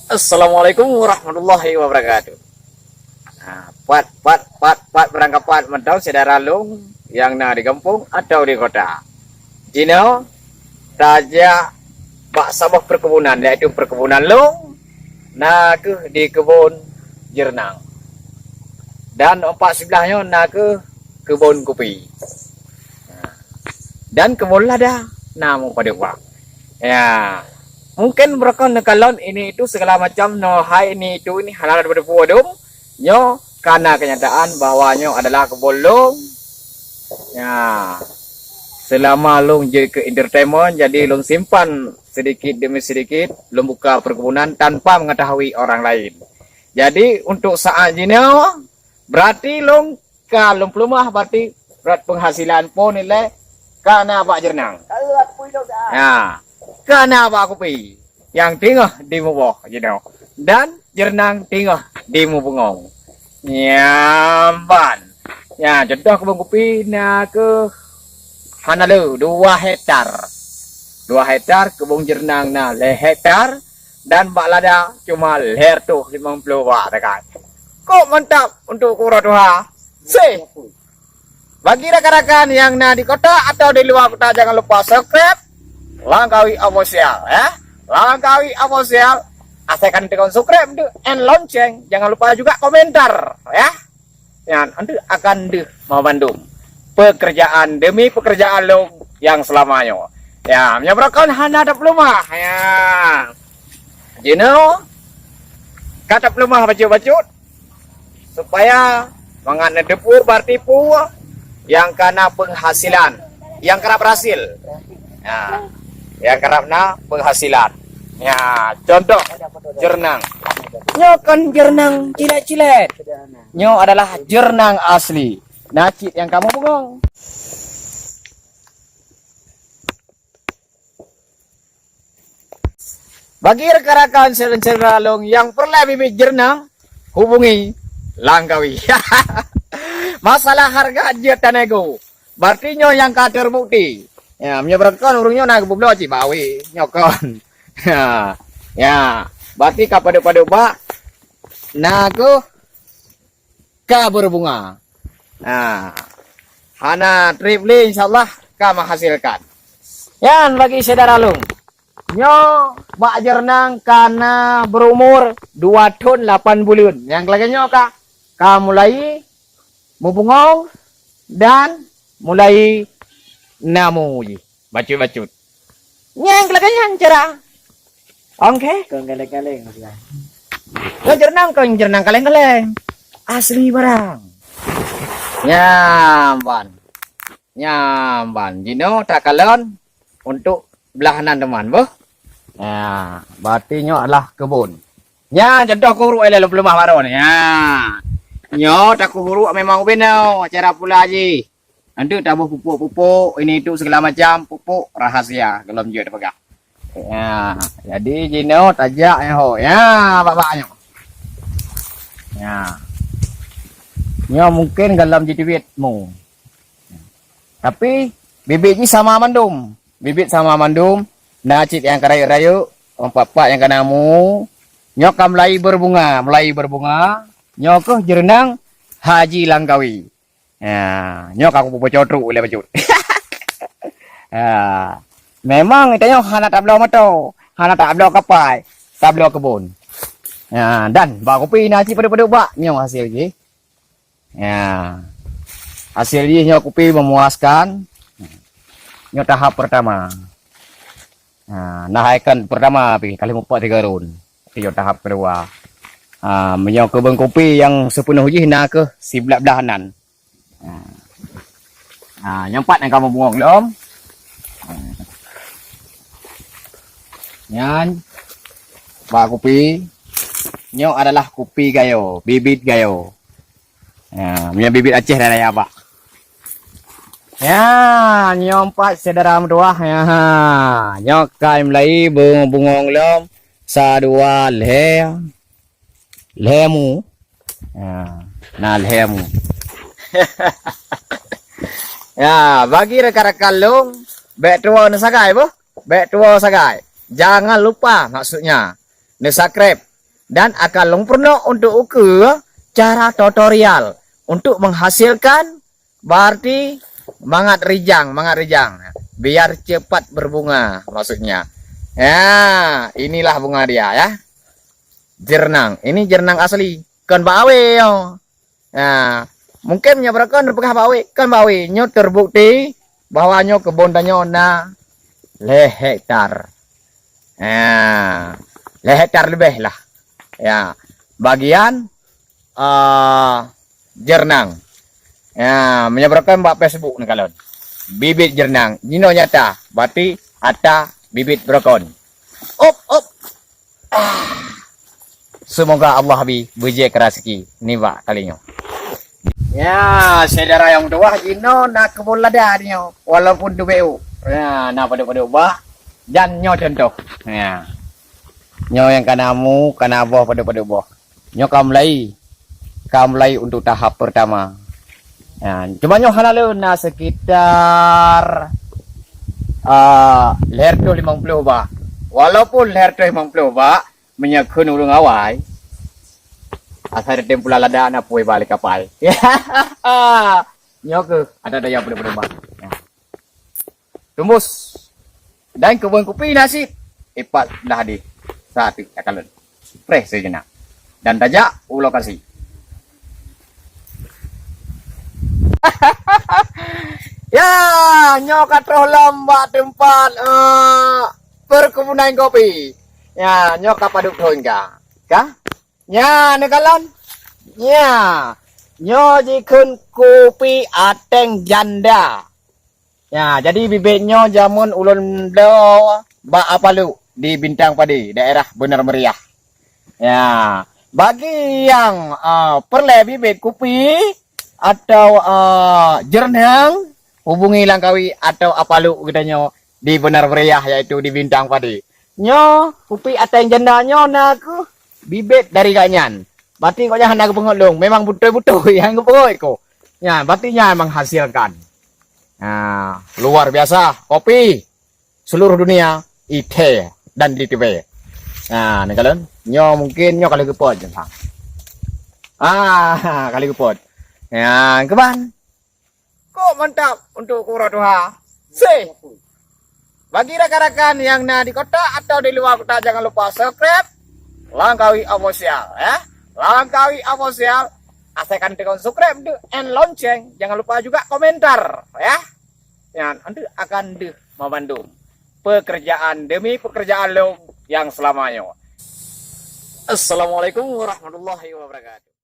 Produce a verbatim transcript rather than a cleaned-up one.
Assalamualaikum warahmatullahi wabarakatuh. Ha, pat, pat, pat, pat, beurangkapat mantong syedara lôn nyang na di gampông atawa di kota. Jinoe tajak bak saboh perkebunan, yaitu perkebunan lôn, na kheueh di keubon Jeurnang. Dan teumpat siblah nyoe na kheueh keubon kupi. Dan keubon lada na meupadub bak. Ya. Mungkin beureukan neukalon ini itu segala macam, no hai ini itu ini hana teupeue dum. Nyoe kana kenyataan bahwa nyoe adalah keubon lôn. Ya. Selama lôn jeuet keu entertainment, jadi lôn simpan sedikit demi sedikit, lôn buka perkebunan tanpa mengetahui orang lain. Jadi untuk saat jinoe, berarti lôn ka lôn peuleumah, berarti brat penghasilan po nilai kana bak Jeurnang. Ya, kana bak kupi nyang teungoh dimuboh jinoe dan Jeurnang teungoh dimubungong. Nyan ban. Ya, contoh keubon kupi na kheueh hana le dua hektar. Dua hektar, keubon Jeurnang na lhèe hektar, dan bak lada cuma lhèe reutôh limong ploh bak takat. Kok mantap untuk keu uroe tuha. Seh. Bagi rakan-rakan nyang na di kota atau di luwa kota, jangan lupa subscribe Langkawi Official, ya. Langkawi Official. Asaikan tekan subscribe tu and lonceng. Jangan lupa juga komentar, ya. Nyan, nanti akan deuh mau bandum. Pekerjaan demi pekerjaan lôn nyang selama nyoe. Ya, meunyoe beureukan hana tapeuleumah. Ya. Jinoe ka tapeuleumah bacut-bacut. Supaya mangat neuteupeue bak tipu nyang kana penghasilan, nyang karab berhasil. Ya, nyang karab na penghasilan. Ya, contoh Jeurnang. Nyoe kon Jeurnang cilet-cilet. Nyoe adalah Jeurnang asli. Na cit nyang kamoe bungong. Bagi rakan-rakan syedara-syedara lôn nyang peureulèe bibit Jeurnang, hubungi Langkawi. Masalah harga jeuet tanego. Berarti nyoe nyang ka terbukti. Ya, meunyoe beureukan ureueng nyoe na geubloe cit bak awé. Nyoe kon. Ya. Ya. Berarti ka padub-padub bak na kheueh ka berbunga. Nah, hana trép lé, insya Allah ka menghasilkan. Nyan bagi syedara lôn. Nyoe bak Jeurnang ka na berumur dua thon lapan buleuen. Nyang lagèe nyoe ka, ka mulai mubungong dan mulai namu jih. Bacut-bacut. Nyang lagèe nyan cara. Oke. Kon kaleng-kaleng maksudnya. Kon Jeurnang, kon Jeurnang kaleng-kaleng. Asli barang. Nyan ban. Nyan ban. Jinoe takalon untuk blah nan teuma boh. Ya, berarti nyoe adalah kebun. Nyan contoh kuhuruk ilèe lôn peuleumah baroe nyoe. Ya. Nyoe takuhuruk memang ubé nyoe cara pula jih. Anteuk taboh pupuk-pupuk, ini itu segala macam pupuk rahasia, golom jeuet peugah. Ya, jadi jinoe tajak nyoe ho. Ya, bak-bak nyoe. Ya. Nyoe mungkin golom jiteubiet mu. Tapi bibit jih sama mandum. Bibit sama mandum, na cit nyang ka rayeuk-rayeuk, empat-empat nyang ka namu. Nyoe ka mulai berbunga, mulai berbunga. Nyoe keuh Jeurnang Haji Langkawi. Ya, nyoe ka kuboco trok lé bacut. Ya. Memang tanyoe hana tabloe moto, hana tabloe kapai, tabloe kebun. Ya, dan bak kupi na cit padub-padub bak, nyoe hasil jih. Ya. Hasil jih nyoe kupi memuaskan. Nyoe tahap pertama. Ha, nah, hai kan pertama pi, kali meupat tiga run. Nyoe tahap kedua. Ha, meunyoe kebun kupi nyang seupenuh jih na keuh siblah-blah nan. Ha. Ha, nyang pat nyang ka meubungong lom. Ha. Nyan bak kupi. Nyoe adalah kupi gayo, bibit gayo. Ya, meunyoe bibit Aceh dah raya bak. Ya, nyoe pat syedara meutuwah. Ya, nyoe kai mulai beubungong lom. Sa dua lhèe. Lhèe mu. Ya, na lhèe mu. Ya, bagi rakan-rakan lôn, bèk tuwo neusagai boh. Bèk tuwo sagai. Jangan lupa, maksudnya, neusubscribe dan akan lôn peurunoe untuk ukeue cara tutorial untuk menghasilkan, berarti mangat rijang, mangat rijang. Biar cepat berbunga, maksudnya. Ya, inilah bunga dia, ya. Jeurnang. Ini jeurnang asli. Kon bak awé, yo. Nah, mungkin nyoe barokon neupeugah bak awé, kon bak awé. Nyoe terbukti bahwa nyoe keubon tanyoe na lhèe hektar. Nah, lhèe hektar leubeh lah. Ya, bagian, ah, jeurnang. Ya, meunyoe barokon bak Facebook neukalon. Bibit jeurnang. Jinoe nyata, berarti ata bibit barokon. Op, op. Ah. Seumoga Allah bi beujeuet keu raseuki nibak kali nyoe. Ya, syedara nyang meutuwah, jinoe na keubon lada nyoe, walaupun teubeuk. Ya, na padub-padub bah, dan nyoe contoh. Ya. Nyoe nyang ka na mu, ka na boh padub-padub boh. Nyoe ka mulai, ka mulai untuk tahap pertama. Ya, cuma nyoe hana lé na sekitar, ah, lhèe reutôh limong ploh bak. Walaupun lhèe reutôh limong ploh bak, meunyoe kheun ureueng awai, asai tem pula lada na pue bak lé kapai. Nyoe keuh ada daya peudeuh-peudeuh bak. Ya. Tumbus. Dan keubon kupi na cit. Ipat dah di. Sa teuk takalon. Preh sejenak. Dan tajak u lokasi. Ya, nyoe ka troh lom bak teumpat, eh, perkebunan kopi. Ya, nyoe ka padub thon ka. Ka? Nya, neukalon. Nya. Nyoe jikheun kupi ateng janda. Ya, jadi bibit nyoe jameun ulôn bloe bak Apalu di Bintang Padi, daerah Beunar Meriah. Ya, bagi nyang, ah, peureulèe bibit kupi atau, ah, jeurnang, hubungi Langkawi atau Apalu geutanyoe di Beunar Meriah, yaitu di Bintang Padi. Nyoe, kupi ateng janda nyoe na keuh bibit dari gobnyan. Berarti gobnyan hana geupeungeut lôn, memang beutôi-beutôi nyang geupeungeut ku. Nyan, berarti nyan menghasilkan. Nah, luar biasa. Kopi seluruh dunia, ithèe dan ditibèe. Nah, neukalon. Nyoe mungkin nyoe ka lheueh geupot. Ah, ka lheueh geupot. Nyan, keuban. Kok mantap untuk uroe tuha. Seh. Bagi rakan-rakan nyang na di kota atau di luwa kota, jangan lupa subscribe Langkawi Official, ya. Langkawi Official. Asai kan teukon subscribe tu and lonceng. Jangan lupa juga komentar, ya. Nyan, nanti akan deuh memandum pekerjaan demi pekerjaan lôn nyang selama nyoe. Assalamualaikum warahmatullahi wabarakatuh.